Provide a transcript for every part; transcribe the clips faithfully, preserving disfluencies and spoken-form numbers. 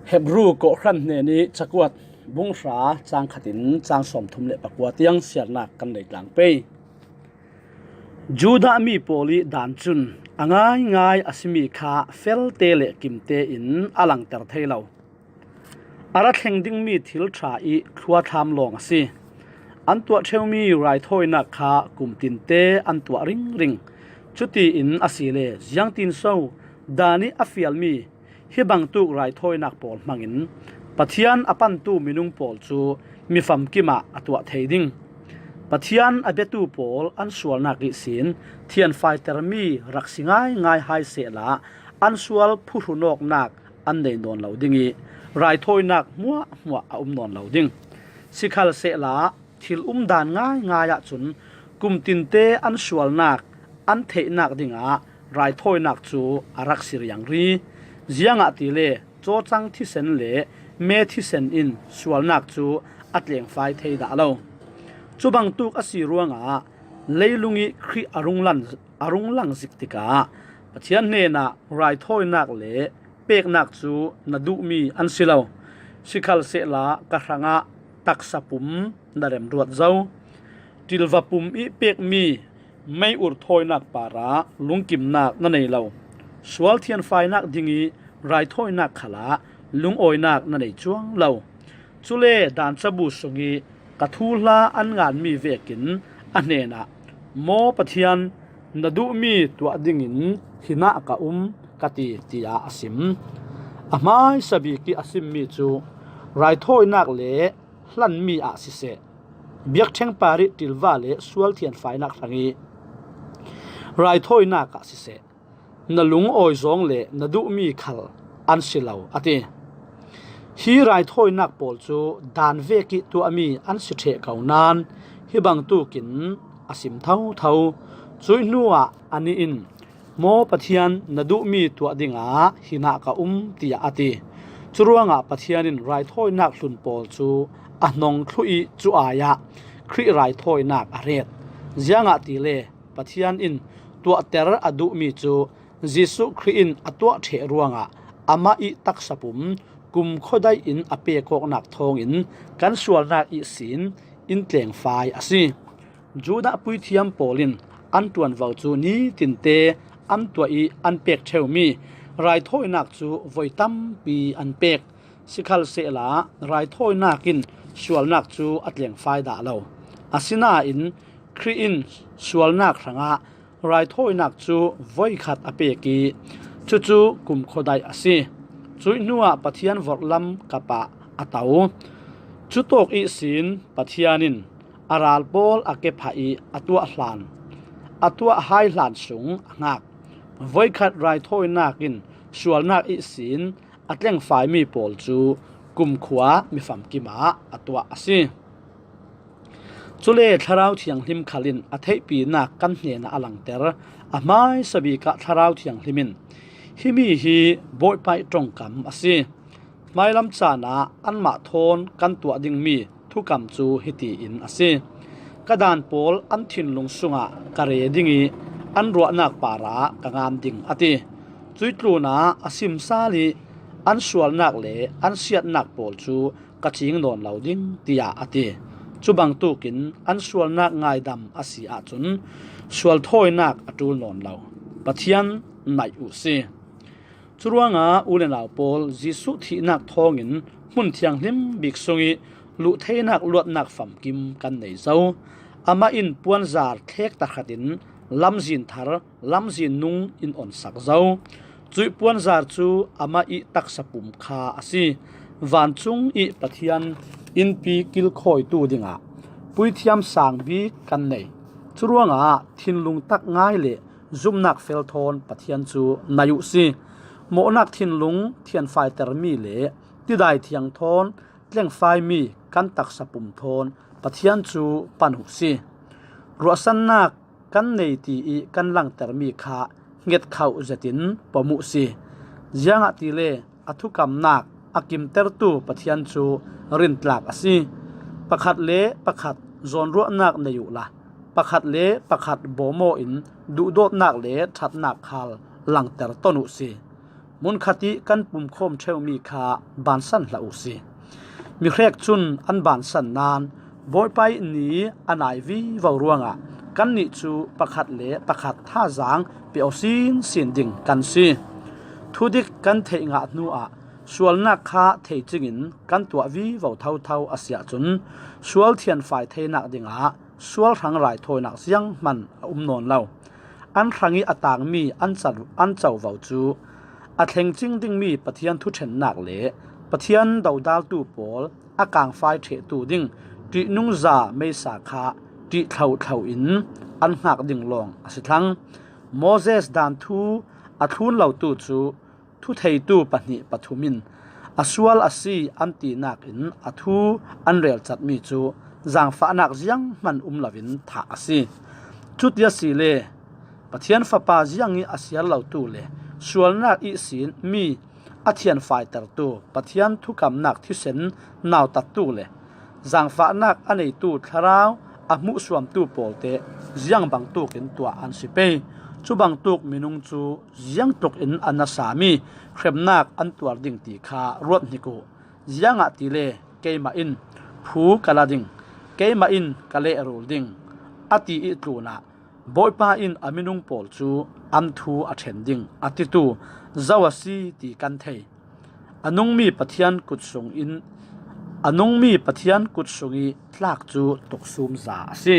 Hebru kawhhran hnenih cakuat bung hra cang khatin cang sawmthum le pakua tiang siarnak kan nei tlang pei. Judah mi pawl ih dan cun a ngaingai a simi kha felte le kimte in a langter thei lo. A ra thleng dingmi thil ṭha ih thluathlam lawng a si. An tuah ṭheumi raithawinak kha kum tinte an tuah ringring. Cutiin asile ziangtinso dan ih a fialmi hi bangtuk raithawinak pawl hmangin Pathian a pantu minung pawl cu mi famkim ah a tuah thei ding? Pathian a biatu pawl an sualnak ihsin thianfaitermi rak si ngaingai hai sehla an sual phuhrunawknak an nei nawn lo ding ih raithawinak hmuahhmuah a um nawn lo ding. Sikhalsehla thil umdan ngaingai ahcun kum tinte an sualnak an theihnak dingah raithawinak cu a rak si riangri. Ziangahtile cawcang thisen le me thisen in sualnak cu a tlengfai thei dah lo. Cu bangtuk a si ruangah leilung ih Khrih a rung lan a rung lang zik tikah Pathian hnenah raithawinak le peknak cu na duhmi an si lo. Sikhalsehla ka hrangah taksa pum na remruat zo. Ṭilva pum ih pekmi mei-ur thawinak parah lungkimnak na nei lo. Sual thianfainak dingih raithawinak khalah lungawinak na nei cuang lo. Cule dancabu sungih ka thuhla an nganmi vekin a hnenah, "Maw Pathian, na duhmi tuah dingin hinah ka um," ka ti, tiah a sim. A hmaisa bik ih a simmi cu raithawinak le hlanmi ah siseh, biakṭheng parih ṭilva le sual thianfainak hrangih raithawinak ah siseh, na lungawi zawng le na duhmi khal an si lo, a ti. Hi raithawinak pawl cu dan vekih tuahmi an si ṭheh ko nain hi bangtukin a sim thotho. Cuih hnuah anih in, "Maw Pathian, na duhmi tuah dingah hinah ka um," tiah a ti. Curuangah Pathian in raithawinak hlun pawl cu a hnong thluh ih cu ai-ah Khrih raithawinak a ret. Ziangahtile Pathian in tuahter a duhmi cu Jesuh Khrih in a tuah ṭheh ruangah amah ih taksa pum kumkhua daih in a pek awknak thawngin kan sualnak ihsin in tlengfai a si. Judah puithiam pawl in an ṭuanvo cu nitinte an tuah ih an pek ṭheumi raithawinak cu voi tampi an pek. Sikhalsehla raithawinak in sualnak cu a tlengfai dah lo. Asinain Khrih in sualnak hrangah raithawinak cu voikhat a pek ih cucu kumkhua daih a si. Cuih hnuah Pathian vorhlam kap ah a to. Cutawk ihsin Pathian in a ral pawl a kephah ih a tuah hlan, a tuah hai hlan sung a hngak. Voikhat raithawinak in sualnak ihsin a tlengfaimi pawl cu kumkhua mi famkim ah a tuah a si. Cule Thlarau Thianghlim khal in a theihpinak kan hnenah a langter. A hmaisa bik ah Thlarau Thianghlim in, "Himi hi Bawipa ih ṭongkam a si. Hmailam caan ah anmah thawn kan tuah dingmi thukam cu hiti in a si: Ka dan pawl an thinlung sungah ka re ding ih an ruahnak parah ka ngan ding," a ti. Cuih tlunah a sim sal ih, "An sualnak le an siatnak pawl cu ka cing nawn lo ding," tiah a ti. Cu bangtukin an sualnak ngaidam a si ahcun sual thawinak a ṭul nawn lo. Pathian naih uh si. Curuangah u le nau pawl, Jesuh thihnak thawngin hmun thianghlim bik sungih luhtheinak luatnak famkim kan nei zo. Amah in puanzar thlek tahratin lamzin thar, lamzin nung in onsak zo. Cuih puanzar cu amah ih taksa pum kha a si. Vancung ih Pathian innpi kilkhawitu dingah puithiam sang bik kan nei. Curuangah thinlung tak ngai le zumnak fel thawn Pathian cu naih uh si. Mawhnak thinlung thianfaitermi le tidai thiang thawn tlengfaimi kan taksa pum thawn Pathian cu pan uh si. Ruahsannak kan nei ti ih kan langtermi kha hnget khauh zetin pom uh si. Ziangahtile a thukamnak a kimtertu Pathian cu rintlak a si. Pakhat le pakhat zawnruahnak nei uhla, pakhat le pakhat bawmaw in duhdawtnak le ṭhatnak khal langter ton uh si. Mun khat ih kan pumkhawm ṭheumi kha bansan hlah uh si. Mihrek cun an bansan nain Bawipa ih ni a nai vivo ruangah kannih cu pakhat le pakhat thazaang pe aw sinsin ding kan si. Thudik kan theih ngah hnuah sualnak kha thei cingin kan tuah vivo thotho a si ahcun sual thianfai theinak dingah sual hrang raithawinak zianghman a um nawn lo. An hrangih a tangmi an co, an covo cu a thleng cing dingmi Pathian thuṭhennak le Pathian dodaltu pawl a kangfai ṭhehtu ding ṭihnungza meisa kha ṭih thlohthlo in an hngak ding lawng a si thlang. Moses daan thu a thlun lotu cu thutheitu pahnih pathum in a sual a si an tinak in a thu an relcatmi cu zaangfahnak zianghman um loin thah a si. Cuti asile Pathian Fapa ziangih a siar lotu le sualnak ihsin mi a thianfaitertu Pathian thukamnak thisen nautattu le zaangfahnak a neitu thlarau a hmuhsuamtu pawlte ziang bangtukin tuah an si pei. Cubangtuk minung cu ziangtlukin a nasami hremnak an tuar ding ti kha ruat hnik uh. Ziangahtile keimah in phu ka la ding, keimah in ka lehrul ding, a ti ih tlunah Bawipa in a minung pawl cu an thu a ṭhen ding a titu zo a si ti kan thei. A nungmi Pathian kut sungin a nungmi Pathian kut sungih tlak cu tuksumza a si.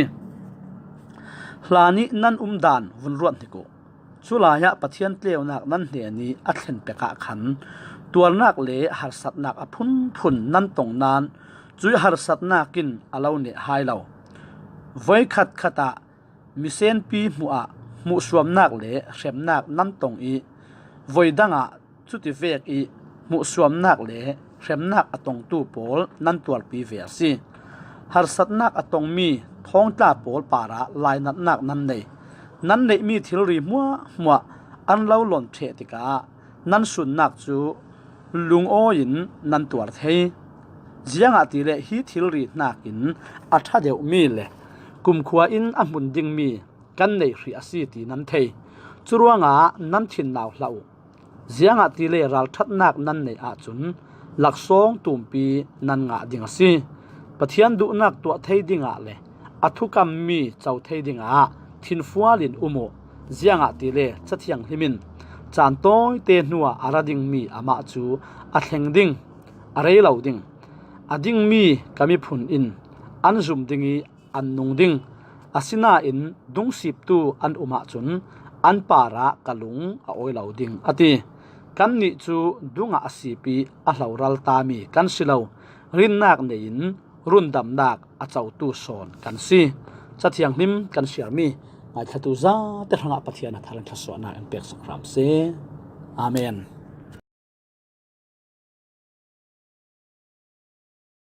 Hla nih nan umdan vun ruat hnik uh. Culaiah Pathian tleunak nan hnenih a thlen pekah khan tuarnak le harsatnak a phunphun nan tong nain cuih harsatnak in a lo neh hai lo. Voikhat khatah misenpi hmuhah hmuhsuamnak le hremnak nan tong ih voidangah cuti vek ih hmuhsuamnak le hremnak a tongtu pawl nan tuarpi ve a si. Harsatnak a tongmi thawngtla pawl parah lainatnak nan nei. Nan neihmi thilri hmuahhmuah an lo lon ṭheh tikah nan sunnak cu lungawi in nan tuar thei. Ziangahtile hi thilri hnakin a ṭha deuhmi le kumkhua in a hmun dingmi kan neih hrih a si ti nan thei. Curuangah nan thin nau hlah uh. Ziangahtile ralṭhatnak nan neih ahcun laksawng tumpi nan ngah ding a si. Pathian duhnak tuah thei dingah le a thukammi co thei dingah thinfual in um uh. Ziangahtile Cathiang Hlim in caan tawite hnuah a ra dingmi amah cu a thleng ding, a rei lo ding, a dingmi ka miphun in an zum ding ih an nung ding. Asinain dungsiptu an um ahcun an parah ka lung a awi lo ding, a ti. Kannih cu dungah a sip ih a hloral tami kan si lo, rinnak nei in rundamnak a cotu sawn kan si. Cathiang Hlim kan siarmi ngaithlatu zate hrangah Pathian a thar in thluasuahnak in peksak hram seh. Amen.